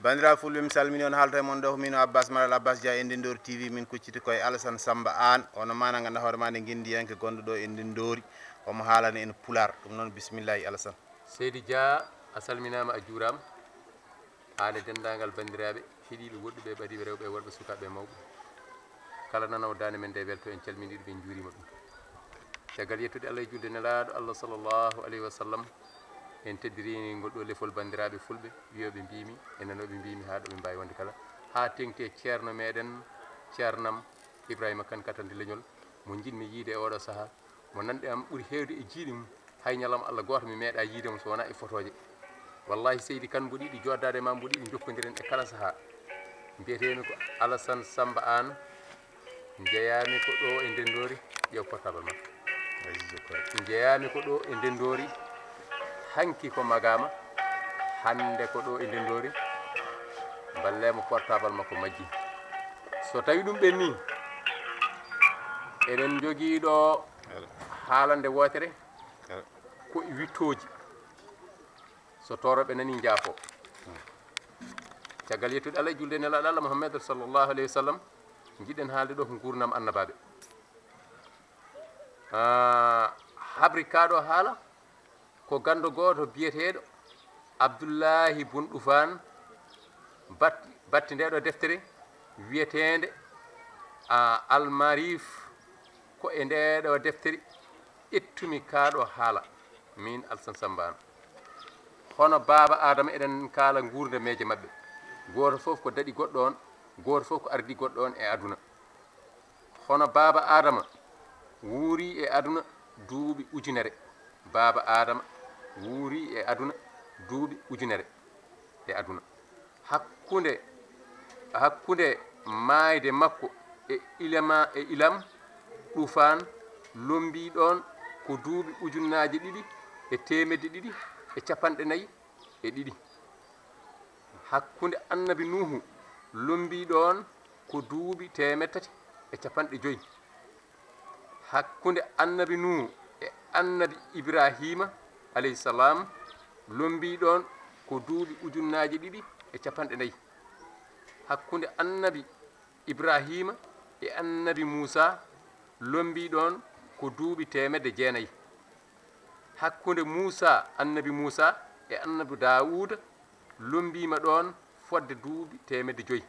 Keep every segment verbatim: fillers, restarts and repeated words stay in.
Banndiraaɓe fulɓe, mi salmini on, haalta e mon ɗo ko min o Abbas Malal Abbas Dia e Ndenndoori T V. Min kucciti koye Alassane Samba Aan, ono maana ngannduɗaa hoore maa nde ngenndiyanke gonɗo ɗo e Ndenndoori, omo haalana en pulaar. Ɗum noon, bisimillahi Alassane. Seydi Dia, a salminaama, a juuraama. Aan e denndaangal banndiraaɓe heɗiiɓe woɗɗuɓe, ɓadiiɓe rewɓe e worɓe, sukaaɓe e mawɓe. Kala nanoowo daande men nde welto, en calminii ɗum, en njuuriima ɗum. Caggal yettude Allah e julde Nelaaɗo Allah sallallahu alayhi wa sallam, en teddinii ngol ɗo lefol banndiraaɓe fulɓe, wiyooɓe mbiimi e nanooɓe mbiimi haa ɗo ɓe mbaawi wonde kala, haa teeŋti e ceerno meɗen, ceernam Ibrahima Kane Katandi Leñol, mo njiɗmi yiide e oɗo sahaa, mo nanɗe am ɓuri heewde e jiiɗi mum, hay ñalawma Allah gooto mi meeɗaa yiide mo so wonaa e fotooje. Wallahi Seydi Kane, mboɗo yiɗi jooɗdaade e maa, mboɗo yiɗi njokkondiren e kala sahaa. Mbiyeteemi ko Alassane Samba Aan, njeyaami ko ɗo e Ndenndoori, ƴeew portable ma. Njeyaami ko ɗo e Ndenndoori, hanki ko Magaama, hannde ko ɗo e Ndenndoori, mballee mo portable makko majji. So tawi ɗum ɓenni, eɗen njogii ɗo haalande wootere, ko e wittooji. So tooroɓe nani, njaafo. Caggal yettude Allah e julde Nelaaɗo Allah Muhammad sallallahu alayhi wa sallam, njiɗɗen haalde ɗo ko nguurndam annabaaɓe. Ah, habri kaa ɗo haala ko ganndo gooto biyeteeɗo Abdullahi Bun Ɗufaan, bat-, batti nde ɗo deftere wiyeteende, ah, Al-Maarif. Ko e nde ɗo deftere ƴettumi kaa ɗo haala, miin Alassane Samba Aan. Hono baaba Aadama, eɗen kaala nguurndam meeje maɓɓe. Gooto fof ko daɗi goɗɗo on, gooto fof ko ardi goɗɗo on e aduna. Hono baaba Aadama wuuri e aduna duuɓi ujunere. Baaba Aadama wuuri e aduna duuɓi ujunere e aduna. Hakkunde, hakkunde maayde makko e ilama, e ilam ɗuufaan lombii ɗoon ko duuɓi ujunnaaje ɗiɗi e teemedde ɗiɗi e capanɗe nayi e ɗiɗi. Hakkunde Annabi Nuuhu lombii ɗoon ko duuɓi teemedde tati e capanɗe joyi. Hakkunde Annabi Nuuhu e Annabi Ibraahiima, alayhi salaam, lombii ɗoon ko duuɓi ujunnaaje ɗiɗi e capanɗe nayi. Hakkunde Annabi Ibraahiima e Annabi Muusaa lombii ɗoon ko duuɓi teemedde jeenayi. Hakkunde Muusaa, Annabi Muusaa, e Annabi Daawuuda lombiima ɗoon fodde duuɓi teemedde joyi.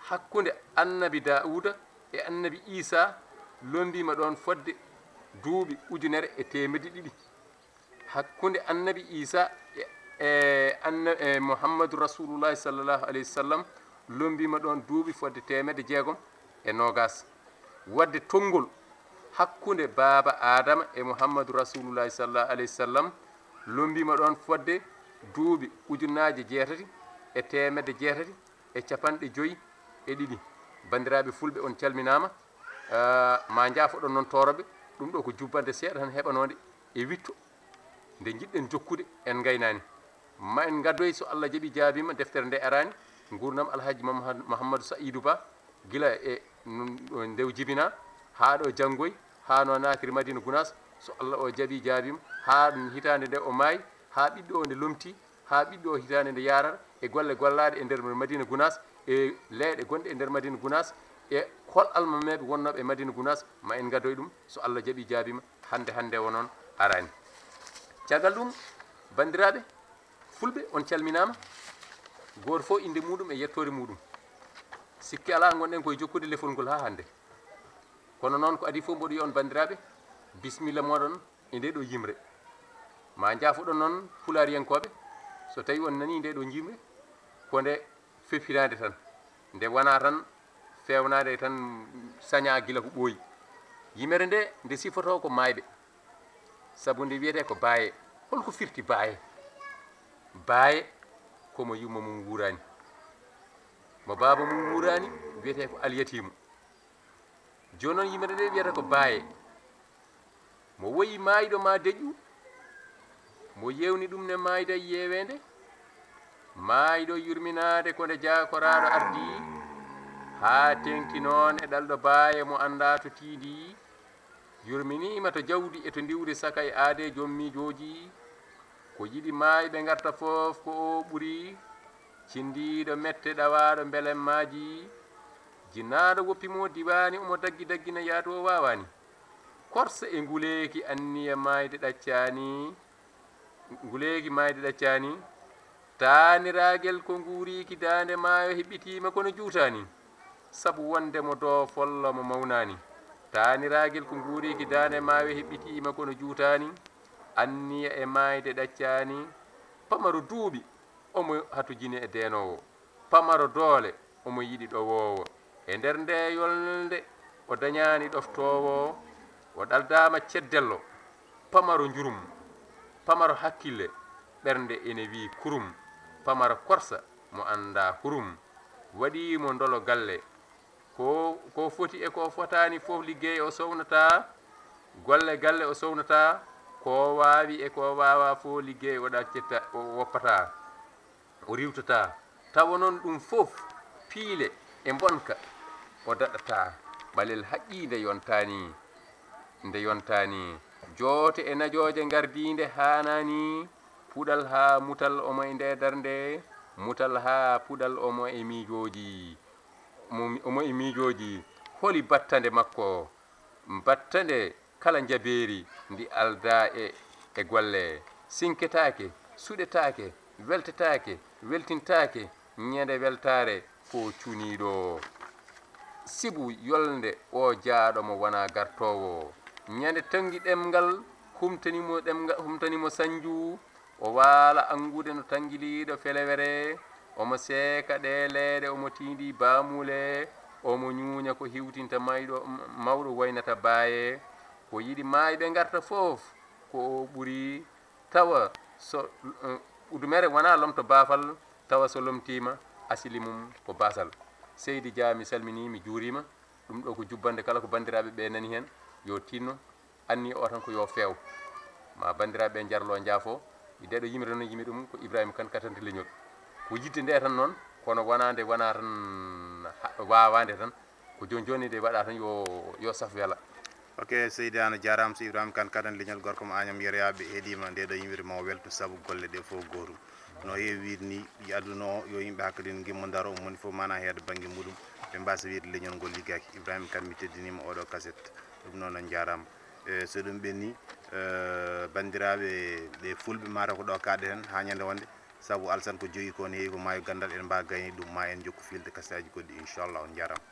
Hakkunde Annabi Daawuuda e Annabi Iisaa lombiima ɗoon fodde duuɓi ujunere e teemedde ɗiɗi. Hakkunde Annabi Iisaa e, e Anna-, e Muhammadu Rasuulullaahi sallallaahu alayhi wa sallam lombiima ɗoon duuɓi fodde teemedde jeegom e noogaas. Waɗde tonngol hakkunde baaba Aadama e Muhammadu Rasuulullaahi sallallaahu alayhi wa sallam lombiima ɗoon fodde duuɓi ujunnaaje jeetati e teemedde jeetati e capanɗe joyi e ɗiɗi. Banndiraaɓe fulɓe, on calminaama. Ah, ma njaafoɗon noon tooroɓe, ɗum ɗo ko jubbante seeɗa tan heɓanoonde e witto. Nde njiɗɗen jokkude, en ngaynaani. Ma en ngaddoy, so Allah jaɓi jaabiima, deftere nde araani, nguurndam Alhaji Mamha-, Muhammadu Sa'idu Ba, gila e nun-, ɗo nde o jibinaa, haa ɗo janngoy, haa no naatiri Madina Gunaas, so Allah o jaɓi jaabiima, haa hitaande nde o maayi, haa ɓiɗɗo o nde lomtii, haa ɓiɗɗo o hitaande nde yaarata, e golle gollaaɗe e nder Madina Gunaas, e leyɗe gonɗe e nder Madina Gunaas, e hol almameeɓe wonnooɓe e Madina Gunaas, ma en ngaddoy ɗum, so Allah jaɓi jaabiima, hannde, hannde o noon araani. Caggal ɗum, banndiraaɓe fulɓe, on calminaama, gooto fof innde muuɗum e yettoore muuɗum. Sikke alaa, ngonɗen koye jokkude lefol ngol haa hannde. Kono noon, ko adii fof, mboɗo wiya on, banndiraaɓe, bisimilla mooɗon e nde ɗo yimre. Ma njaafoɗon noon pulaariyankooɓe, so tawi on nanii nde ɗo yimre, ko nde fefiraande tan, nde wonaa tan feewnaade tan, sañaa gila ko ɓooyi. Yimere nde, nde sifotoo ko maayɓe, sabu nde wiyetee ko baaye. Hol ko firti baaye? Baaye ko mo yumma mum wuuraani, mo baaba mum wuuraani, wiyetee ko alyatiimu. Jooni noon, yimre nde wiyata ko baaye. Mo woyi maayɗo maa deƴƴu, mo yewni ɗum ne maayda yeeweende. Maayɗo yurminaade ko nde jaakoraaɗo ardii, haa teeŋti noon e ɗalɗo baaye mo anndaa to tiindii. Yurminiima to jawdi e to ndiwri, saka e aadee joom miijooji. Ko yiɗi maayɓe ngarta fof ko o ɓuri. Cindiiɗo mette ɗawaaɗo mbelemmaaji, jinnaaɗo woppi mo diwaani, omo daggi daggina yaatu o waawaani. Korsa e nguleeki anniya maayde ɗaccaani, nguleeki maayde ɗaccaani, taaniraagel ko nguuriiki daande maayo heɓɓitiima kono juutaani. Sabu wonde mo doo follo mo mawnaani. Taaniraagel ko nguuriiki daande maayo heɓɓitiima kono juutaani. Anniya e maayde ɗaccaani. Pamaro duuɓi omo hatujini e deenoowo. Pamaro doole omo yiɗi ɗowoowo. E nder nde yolnde o dañaani ɗoftoowo. O ɗaldaama ceddello. Pamaro njurum. Pamaro hakkille. Ɓernde ene wii kurum. Pamaro korsa mo anndaa hurum. Waɗii mo ndolo galle. Ko, ko foti e ko fotaani fof liggey o sownataa. Golle galle o sownataa. Ko waawi e ko waawaa fof liggey o ɗaccata, o woppataa. O riiwtataa. Tawa noon ɗum fof piile e mbonka o daɗataa. Ɓalel haqqii nde yontaani, nde yontaani. Joote e najooje ngardii nde haanaani. Puɗal haa mutal omo e nde darnde. Mutal haa puɗal omo e miijooji. Omo, omo e miijooji. Holi battande makko? Battande kala njabeeri ndi aldaa e, e golle. Sinketaake, suɗetaake, weltetaake, weltintaake, ñande weltaare ko cuniiɗo. Sibu yolnde o jaaɗo mo wonaa gartoowo. Ñande tonngi ɗemngal, humtani mo ɗemngal, humtani mo sanju, o waala anngude no tanngiliiɗo felewere, omo seeka ɗe leeɗe, omo tiindii baamuule, omo ñuuña ko hiwtinta mayɗo, mawɗo waynata baaye. Ko yiɗi maayɓe ngarta fof, ko o ɓuri. Tawa so, eh, udumere wonaa lomto baafal, tawa so lomtiima, asili mum ko baasal. Seydi Dia, mi salminii, mi juuriima. Ɗum ɗo ko jubbannde kala ko banndiraaɓe ɓe nani heen, yo tinno. Anniya o tan ko yo feew. Ma banndiraaɓe njarlo njaafo. Mi deɗo yimre noon yimi ɗum ko Ibrahima Kane katante leñol. Ko yiɗde nde tan noon, kono wonaa nde wonaa tan ha-, waawaande tan. Ko jooni jooni nde waɗa tan yo, yo saf wela. Ok, Seydi Ano jaaraama, so Ibrahima Kane katante leñol gorko mo Agnam Yeroyaaɓe heɗiima nde ɗo yimre ma o weltu sabu golle ɗe fof gootum. No heewi wiide ni, aduna o yo yimɓe hakkilan ngimmo ndaro, moni fof mana heeda bannge muɗum, ɓe mbasa wiide leñol ngol liggaaki. Ibrahima Kane mi teddiniima oɗo kaset, ɗum noon on jaaraama. E, so ɗum ɓenni, e, banndiraaɓe ɓe fulɓe mataw ko ɗo kaɗɗen haa ñande wonde, sabu Alsan ko joyi ko ne heewi ko maayo ganndal, en mbaa gayni ɗum, ma en jokku filde kaseeji goɗɗi, inchallah, on jaaraama.